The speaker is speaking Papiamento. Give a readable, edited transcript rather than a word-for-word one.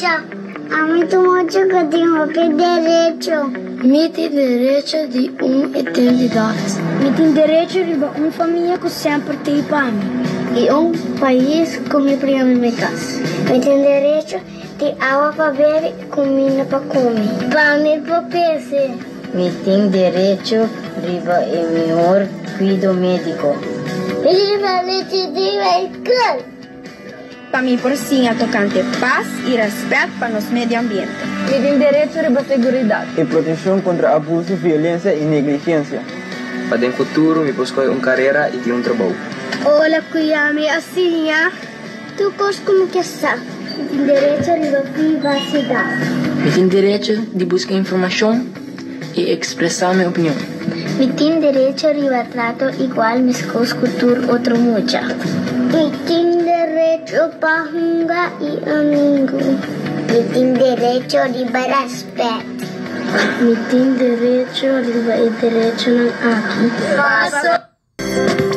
Mucha. Ami ta mucha ku tin hopi derecho. Mi tin derecho di un identidat. Mi tin derecho riba un famia ku semper t'ei pa mi. I un pais ku mi por yama mi kas. Mi tin derecho di awa pa bebe i kuminda pa kome. Pa mi por krese. Mi tin derecho riba e mihor kuido médiko. Mi tin derecho di bai skol. Pa mi por siña tokante pas i rèspèt pa nos medio ambiente. Mi tin derecho riba seguridat. I protekshon kontra abuso, violensia i negligensia. Pa den futuro mi por skohe un karera i tin un trabou. Ora ku ya mi a siña tur kos ku mi ke sa. Mi tin derecho riba privasidat. Mi tin derecho di buska informashon i ekspresá mi opinion. Mi tin derecho riba trato igual meskos ku tur otro mucha. Mi tin derecho pa hunga i amigu. Mi tin derecho riba rèspèt. Mi tin derecho riba e derechonan aki. Paso.